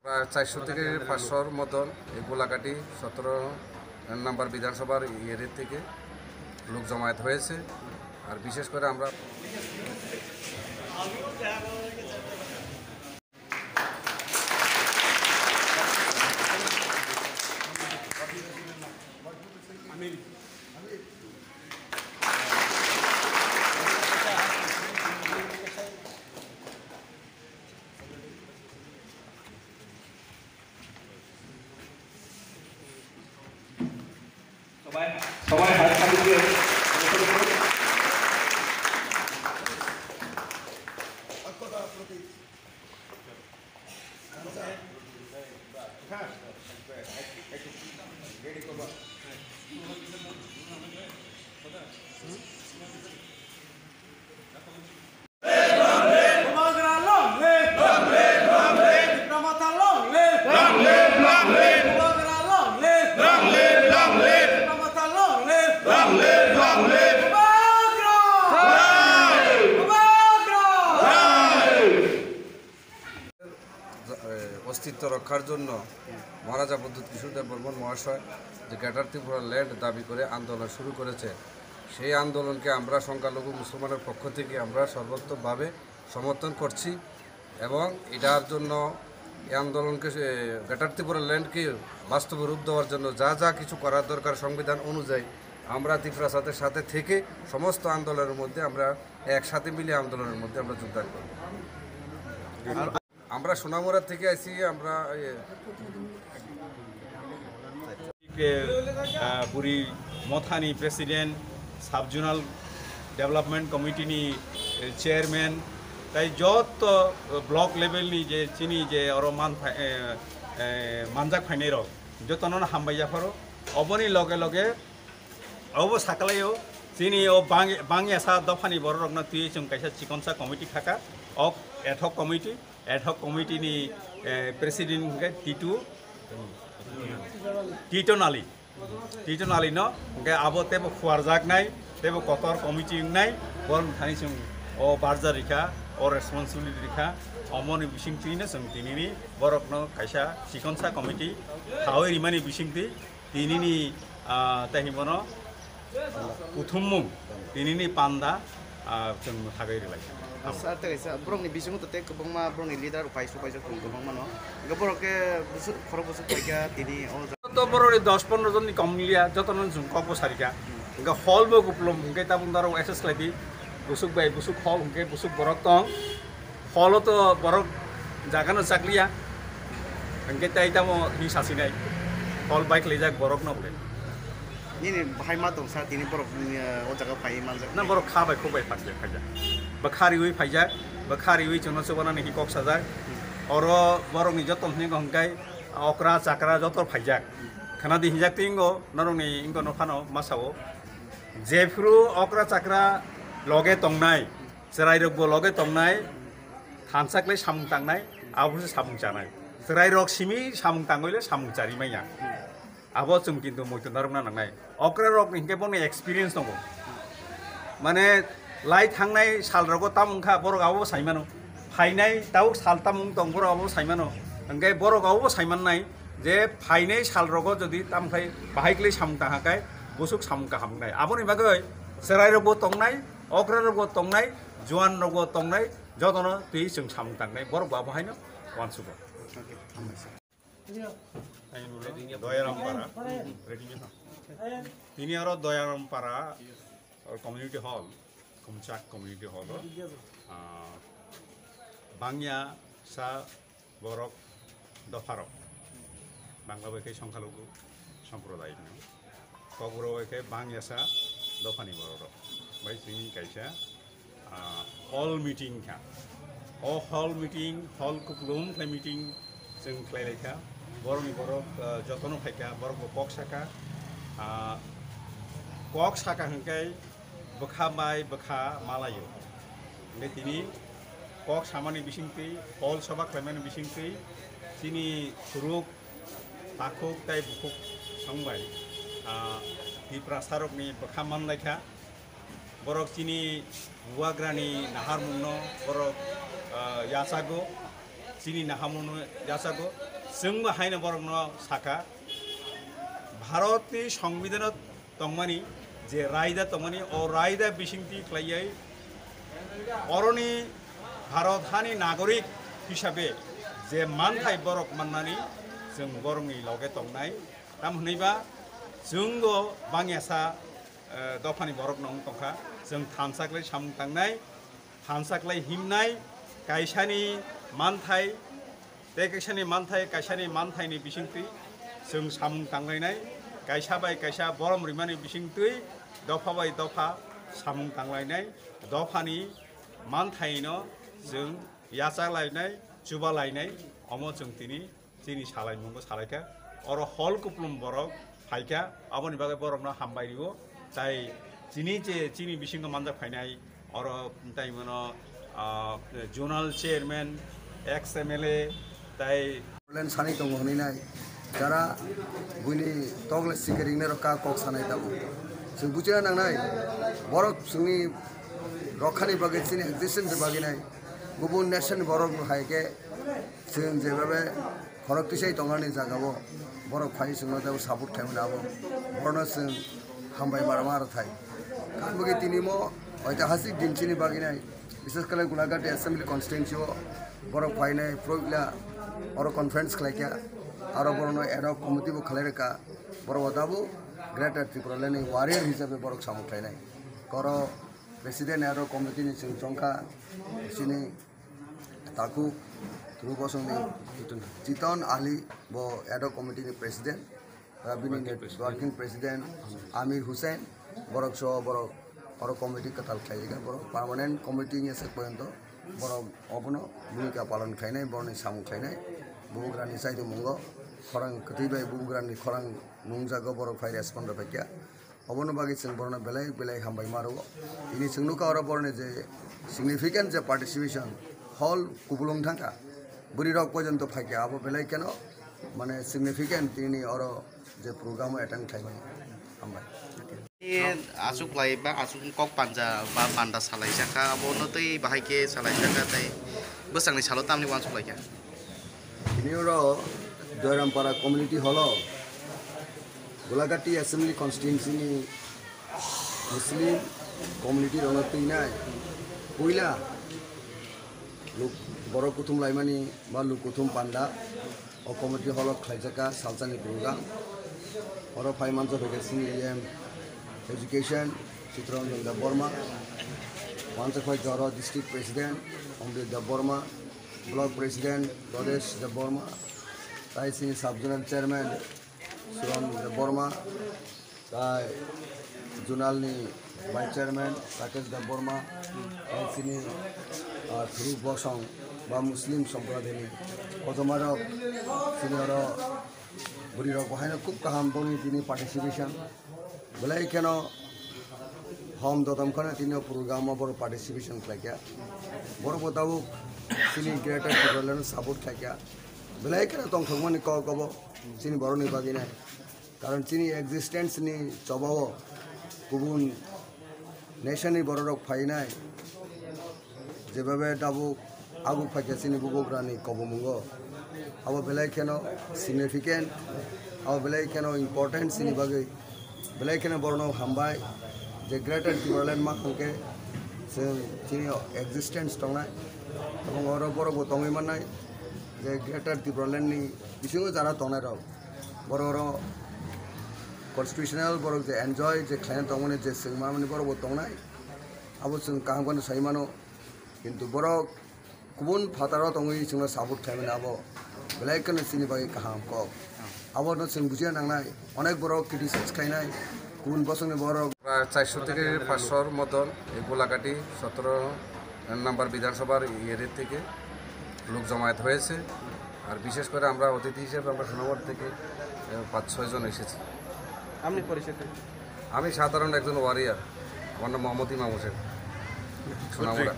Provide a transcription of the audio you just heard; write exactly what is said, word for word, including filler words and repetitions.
প্রায় চারশো থেকে পাঁচশোর মতন এই গোলাঘাটি সতেরো নম্বর বিধানসভার এরিয়া থেকে লোক জমায়েত হয়েছে। আর বিশেষ করে আমরা সবাই, সবাই হাত তালি দিয়ে। Bubagra long live! Long live, long live! Tipra Motha long live! Long live, long live! Bubagra long live! Long live, long live! Tipra Motha long live! Long live, long live! Bubagra! Jai! Bubagra! Jai! এ, অস্তিত্ব রক্ষার জন্য মহারাজা প্রদ্যুৎ কিশোর দেব বর্মন মহাশয় যে গ্রেটার ত্রিপুরা ল্যান্ড দাবি করে আন্দোলন শুরু করেছে, সেই আন্দোলনকে আমরা সংখ্যালঘু মুসলমানের পক্ষ থেকে আমরা সর্বাত্মকভাবে সমর্থন করছি এবং এটার জন্য এই আন্দোলনকে, এ, গ্রেটার ত্রিপুরা ল্যান্ডকে বাস্তবে রূপ দেওয়ার জন্য যা যা কিছু করার দরকার সংবিধান অনুযায়ী আমরা ত্রিপুরা সাথে সাথে থেকে সমস্ত আন্দোলনের মধ্যে আমরা একসাথে মিলে আন্দোলনের মধ্যে আমরা যোগদান করব। আমরা সোনামুড়া থেকে আইছি, আমরা, ইয়ে, আহ, buri mothani president, sub zonal development committee ni, eh, chairman, tai joto, eh, block level ni je chini je oro man phai-, eh, eh, manjak phainai rok jotono hambai yapharo. Oboni loge loge obo sakalaio chini o bang-, bangyasa dophani borok rokno twi chwng kaisa chikonsa committee khaka, o ad hoc committee. Ad hoc committee ni, eh, president hwnkhe Titu, Tito Nali. Tito Nali no hwnkhe abo teibo phuarjaknai, teibo kotor committee wngnai, borok thani chwng o barja rikha, o responsibility rikha, omoni bisingtwi no chwng tinini borokno kaisa chikonsa committee khaui rimani bisingtwi tinini, ah, tei himono kuthumung tinini panda, ah, chwng mwthagwi rwlai. Sir, tei kaisa borokni bisingo to tei kwbangma borokni leader rok paisuk paisuk tong kwbangma no. Hwnkhe borok khe busuk, khorok busuk paikha tini o jaga. To borokni dos pondro jonni kom wngya, jotono chwng kok bo sarikha. Hwnkhe hall bo kupulung hwnkhe tabuk norok access khlai di. Busuk bai busuk hall hwnkhe busuk borok tong. Hall o to borok jaga no chakliya, hwnkhe tai tamo hi sasinai, hall bai khwlaijak borok no hwnkhe. Nini bahai ma tong sa tini borok, eh, o jaga phai manjak. Na borok kha bai khuk bai phajak, phajak. Ba kha riwi phaijak, ba kha riwi chwngno chubanani hi kok sajak. Oro borokni joto hwnwi hwnkhe okra chakra joto phaijak. Khana di hinjak tingo norokni wngkha no phano ma sao. Jephru okra chakra loge tongnai, chwrairokbo loge tongnai, thansa khlai samung tangnai, abo se samung chanai. Chwrairok simi samung tangwi le samung chari manya. Abo chwng kintu muitu narwkna nangnai. Okra rok hinkhe boni experience tongo. Mane lai thangnai sal rogo tam wngkha borok abo sai mano. Phainai tabuk sal tam wng tong borok abo sai mano. Hinkhe borok abo sai mannai je phainai sal rogo jodi tam khai bahai khlai samung tangha khai busuk samung kaham wngnai. Aboni bagwi chwrairokbo tongnai, okrarokbo tongnai, juanrokbo tongnai, jotono twi chwng samung tangnai, borok bo abo haino uansugo. Doyaram Para, tini aro Doyaram Para community hall, Kumchak community hall, ah, bangya sa borok dopharok, Bangla bai khe songkhalugu somprodai hino. Kokborok bai khe bangyasa dophani borok rok. Bai chini kaisa, ah, hall meeting kha. O hall meeting, hall kuplung khlai meeting chwng khlai lai kha. Borokni borok, ah, jotono phai kha, borok bo kok saka. Ah, kok saka hwnkhe bwkha bai bwkha malaio. Hwnkhe tini kok samani bisingtwi, hall soba khlaimani bisingtwi chini suruk, takhuk tei bukhuk songbai, ah, Tiprasarokni bwkha manlaikha. Borok chini bubagrani naharmungno borok, ah, yachago, chini naharmungno yachago. Chwngbo haino borokno sakha, Bharatni Songbidhano tongmani, je raida tongmani, o raida bisingtwi khlaiwi oroni Bharat hani nagorik hisabe je manthai borok mannani, chwng borokni loge tongnai. Tam hwnwiba chwngbo bangyasa, eh, dophani borokno wng tongkha. Chwng thansa khlai samung tangnai, thansa khlai himnai, kaisani manthai, tei kaisani manthai, kaisani manthaini bisingtwi chwng samung tanglainai, kaisa bai kaisa borom rimani bisingtwi dopha bai dopha samung tanglainai, dophani manthaino chwng yachak lainai, chuba lainai, omo chwng tini chini salaimungo salaikha. Oro hol kuplung borok phaikha, aboni bagwi borokno hambai rio. Tai chini je chini bisingo manjak phainai, oro tai mano, ah, zonal chairman, ex M L A, tai Len sani tongo hwnwi nai, jara buini tokle sikering ne rok ka kok sanai tabuk. Chwng buchina nangnai, borok chwngni rokhani bagwi, chini existence bagwi nai, kubun nation borok hai khe chwng jebabe khorok tisai tongmani jaga o borok phai chwngno tei support khaimani abo borokno chwng hambai mara mara thai. Tamogwi tini mo oitihasik din chini bagwi nai, bises khlai Gulagati Assembly Constituency o borok phainai phroila oro conference khlaikha, aro borokno ad hoc committee bo khlai rwkha, borok o tabuk Greater Tipraland ni warrior hisabe borok samung khlainai. Koro President ad hoc committee ni chwng chongkha chini takhuk Thuru Bosongni Chiton Ali, bo ad hoc committee ni president, aro bini working president. Working president Amir Hussain, borok so borok oro committee kwtal khlaijak, borok permanent committee ni aswk poyonto borok obono bhumika palon khlainai, borokni samung khlainai, bubagrani chaitongmungo khorang kwtwi bai bubagrani khorang nungjago, borok phai respond rwbaikha. Obono bagwi chwng borokno belai belai hambai ma rwo. Tini chwng nukha oro borokni je significant je participation, hall kubulung thangkha, bwrwi rok pojonto phaikha, abo belai kheno mane significant tini oro je program o attend khlaimani. Hambai. Tei aswk lai ba aswk kok panja ba panda salai jakha, abono tei bahai khe salai jakha, tei bwsakni salo tamni uansuk lai kha. Tini oro Joyrampara Community Hall o Gulagati Assembly Constituency ni Muslim community rokno twinai puila luk borok kuthum laimani ba luk kuthum panda o community hall o khlaijak kha salsani program. Oro phai mansa phaikha chini E M Education Chittaranjan Debbarma, mansa phaikha oro District President Amrit Debbarma, Block President Rajesh Debbarma, tai chini Sub Zonal Chairman Suran Debbarma, tai Zonal ni Vice Chairman Rakesh Debbarma, tai chini, ah, Thuru Bosong ba Muslim Sampradayni kochoma rok chini oro bwrwi rok bo haino khub kaham boni tini participation. Belai kheno hom dodom kheno tini o program o borok participation khlaikha. Borok bo tabuk chini Greater Tipraland no support khlaikha. Belai kheno tongthokmani kok obo chini borokni bagwi nai. Karon chini existence ni choba o kubun nation ni borok rok phainai. Jebabe tabuk aguk phaikha chini bubagrani kobomungo, abo belai kheno significant, abo belai kheno important chini bagwi. Belai kheno borokno hambai je Greater Tipraland ma hwnkhe chwng chini existence tongnai, ebong oro borokbo tongwi mannai je Greater Tipraland ni bisingo jara tongnai rok, borok oro constitutional borok je enjoy je khlaina tongmani je chwng manmani borokbo tongnai, abo chwng kaham kheno sai mano. Kintu borok kubun phataro tongwi chwngno support khlaimani abo belai kheno chini bagwi kaham kok. Abono chwng bujiya nangnai, onek borok criticize khlainai, kubun bosongni borok. প্রায় চারশো থেকে পাঁচশোর মতন এই গোলাঘাটি সতেরো নম্বর বিধানসভার এরিয়া থেকে লোক জমায়েত হয়েছে। আর বিশেষ করে আমরা অতিথি হিসেবে আমরা সোনামুড়া থেকে, এ, পাঁচ ছয় জন এসেছি। আপনি পরিচয় দিন। আমি সাধারণ একজন ওয়ারিয়ার, আমার নাম মোহাম্মদ ইমাম হোসেন। সোনামুড়া।